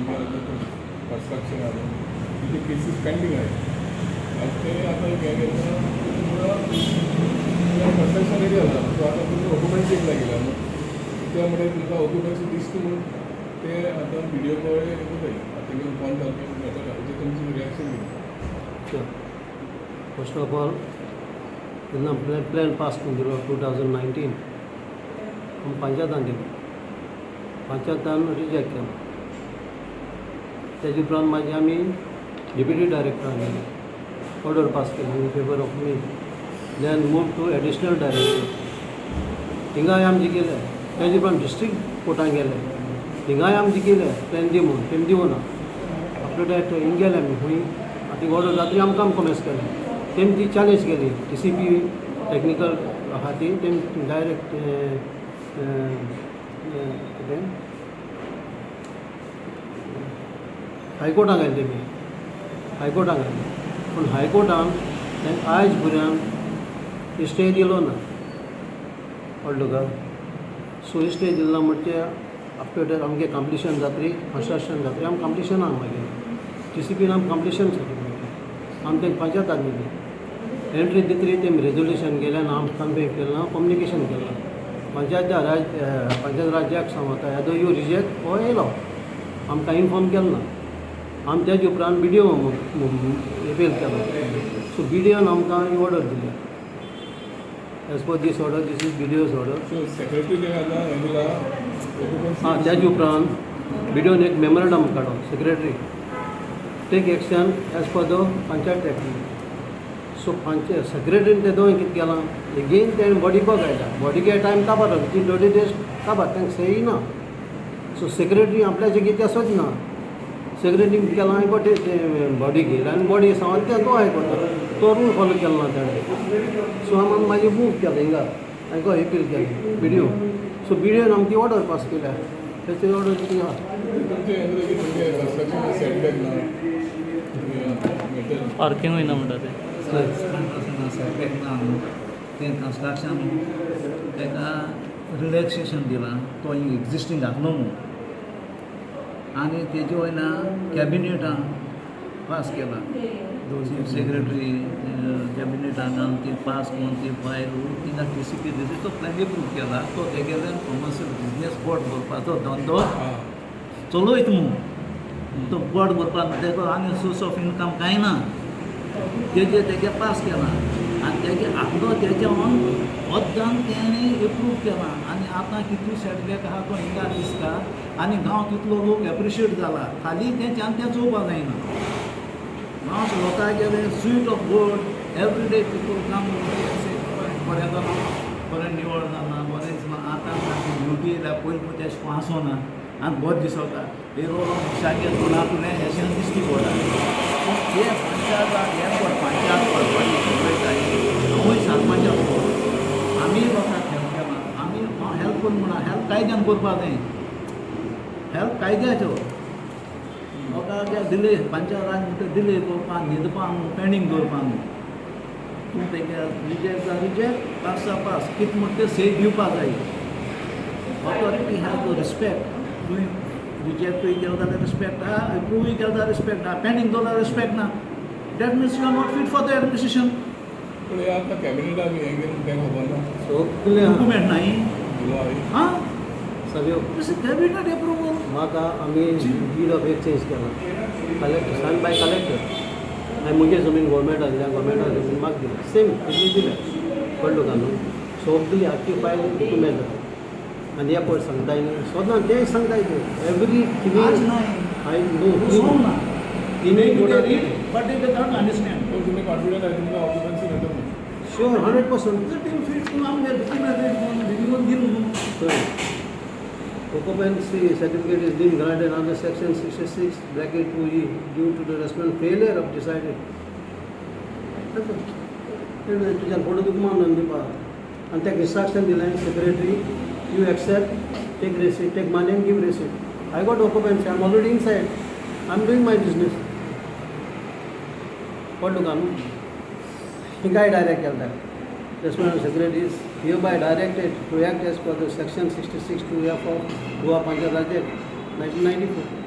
तुमकां कन्स्ट्रक्शन आसा, तेजे केसीस पेंडींग आहाय आनी ते आतां हें केन्ना तुमकां कन्स्ट्रक्शन रेडी आसा. सो आतां तुमी ऑक्युपन्सी एप्लाय केला न्हू, त्या म्हणल्यार तुमकां ऑक्युपन्सी दिसता म्हणून ते आतां बीडीओ कडेन वताय. आतां तेंगे फोन सारकें मेळटलो, हाजेर तुमची रिएक्शन कितें? फर्स्ट ऑफ ऑल, जेन्ना प्लॅन पास करून दिलो 2019, आमी पंचायतान दिलो, पंचायतान रिजेक्ट केलो. तेजे उपरांत मागीर आमी डेप्युटी डायरेक्टरान दिले, ऑर्डर पास केली in favour of me. Then move to additional director, थिंगाय आमी जिखले. तेजे उपरांत डिस्ट्रिक्ट कोर्टान गेले, थिंगाय आमी जिखले. प्लॅन दी म्हणून तेमी दिवना. आफ्टर that हिंग गेले आमी खंय, आतां ऑर्डर जातरी आमकां आमी कॉमेस केलें. तेमी ती चॅलेंज केली. टीसीपी टॅक्निकल आहा ती, तेमी डायरेक्ट कितें हायकोर्टान घायले. तेमी हायकोर्टान घायले, पूण हायकोर्टान तांकां आयज पर्यंत स्टे दिलो ना. कळ्ळें तुका? सो स्टे दिलो ना म्हणजे आफ्टर that आमगे कंप्लिशन जातरी, कन्स्ट्रक्शन जातरी, आमी कंप्लिशन आहा. मागीर टीसीपीन आमी कंप्लिशन सर्टिफिकेट आमी तांकां पंचायताक दिली. एंट्री दितरी तेमी रेजोल्युशन केलें आनी आमी कन्वे केलां, कम्युनिकेशन केलां. पंचायत राज पंचायत राज्याक सांगता, येदो you reject हो येयलो, आमकां इन्फॉर्म केलें ना. आमी तेजे उपरांत बीडीओ एपील केलो. सो बीडीओन आमकां ऑर्डर दिल्या. As per this order, this is BDO's order. So secretary तेंका आतां हें दिला ऑक्युपन्सी. हां, तेजे उपरांत बीडीओन एक मेमोरंडम काडलो, secretary take action as per the Panchayat Act. So panchayat सेक्रेटरीन ते दोन कितें केलां, एगेन तेणें बॉडी गायला. बॉडी घे टायम काबार, वितीन 30 डेज काबार, तांकां सही ना. सो सेक्रेटरी आपल्याचें कितें सोदना. सेक्रेटरी केलां, बट बॉडी घेयला आनी बॉडी सांगता तें तो आयकता, तो रूल फॉलो केलो ना तेणें. सो आमी मागीर मूव केलें हिंगा, हांकां एपील केलें बीडीओ. सो बीडीओन आमची ऑर्डर पास केल्या. तेची ऑर्डर कितें आहा. तुमचें हें जालें की तुमचें कन्स्ट्रक्शन सेटबॅक ना मेटल. पार्किंग वयना म्हणटा ते. सेटबॅक ना न्हू तें कन्स्ट्रक्शन, ताका रिलॅक्सेशन दिलां. तो एग्जिस्टींग घातलो न्हू आनी तेजे वयल्यान कॅबिनेटान पास केला. चीफ सेक्रेटरी कॅबिनेटान घालून ती पास करून ती फायल थिंगा टीसीपी दिली. तो प्लॅन एप्रूव केला. तो तेगेले कॉमर्शियल बिजनेस बोट भरपाचो धंदो चलयत मू. तो बोट भरपाक तेका आनी सोर्स ऑफ इनकम कांय ना. तेजे तेगे पास केला आनी तेगे आपलो तेजे ऑन वद्दान तेणें एप्रूव केला. आनी आतां कितलो सेटबॅक आहा तो हिंगा दिसता आनी गांव तितलो लोक एप्रिशिएट जाला. खाली तेंच्यान तें चोवपाक जायना. गांवच्या लोकांगेले sweet of God, every day people come, बरें जालां, बरें निवळ जालां, बरें दिसलां. आतां सारकी ब्युटी येयल्या. पयलीं तें अशें आसना आनी बरें दिसता. हे रोड मनशागेर तुळा अशें दिश्टी पडटा. पूण ते पंचायत हें पड पंचायत बरी चलयताय. हांवूय सरपंच आसलो, आमी लोकांक हेल्प केलां. आमी हांव हेल्प करून म्हणा, हेल्प कायद्यान करपा जाय, हेल्प कायद्याच्यो. लोकांक दिले पंचायत राज म्हणटा दिले करपाक, न्हिदपाक न्हू, पेंडींग दवरपाक न्हू. तूं तेगे रिजेक्ट जा रिजेक्ट, पास जा पास, कितें म्हणटा तें सही दिवपा जाय. Authority has the respect. तुवें रिजेक्टूय केलें जाल्यार रिस्पेक्ट आहा, एप्रुवूय केलें जाल्यार रिस्पेक्ट आहा, पेंडींग दवरल्यार रिस्पेक्ट ना. That means you are not fit for the administration. पूण हे आतां कॅबिनेटाक हें केलें तांकां खबर ना? सगलें आहा. डॉक्युमेंट नाही. दिलो हांवें. हां. सगळ्यो. This is cabinet approval. म्हाका आमी did of exchange केला, कलेक्टर सायन बाय कलेक्टर. हांवें म्हगे जमीन गोवोरमेंटाक दिल्या, गोवोरमेंटाक जमीन म्हाका दिल्या, सेम तितली दिल्या. कळ्ळें तुका न्हू? सगली आख्खी फायल डॉक्युमेंट आसा. आनी हे पळय सांगताय न्ही सदां तेंच सांगताय ते एवरी आज नाही. हांवें न्हू. सोंग ना. तिनूय कोर्टात. But they can't understand. पण तुमी कॉन्फिडंट आहे तुमकां ऑक्युपन्सी मेळटलो म्हणून? शुअर, 100%. फीट करून आमगे डॉक्युमेंट रीड करून रिव्यू दिल न्हू. Occupancy certificate is being granted under section 66 bracket 2E due to the respondent failure of decided. तुज्यान फोटो तुका मानून दिवपा आनी ताका इन्स्ट्रक्शन दिलें, secretary, you accept, take receipt, take money and give receipt. I got occupancy, I am already inside, I am doing my business. कळ्ळें तुका न्हू? हिंगाय डायरेक्ट केलें ताका. Respondent secretary is hereby directed to act as per the section 66 2 F of Goa Panchayat Raj Act 1994.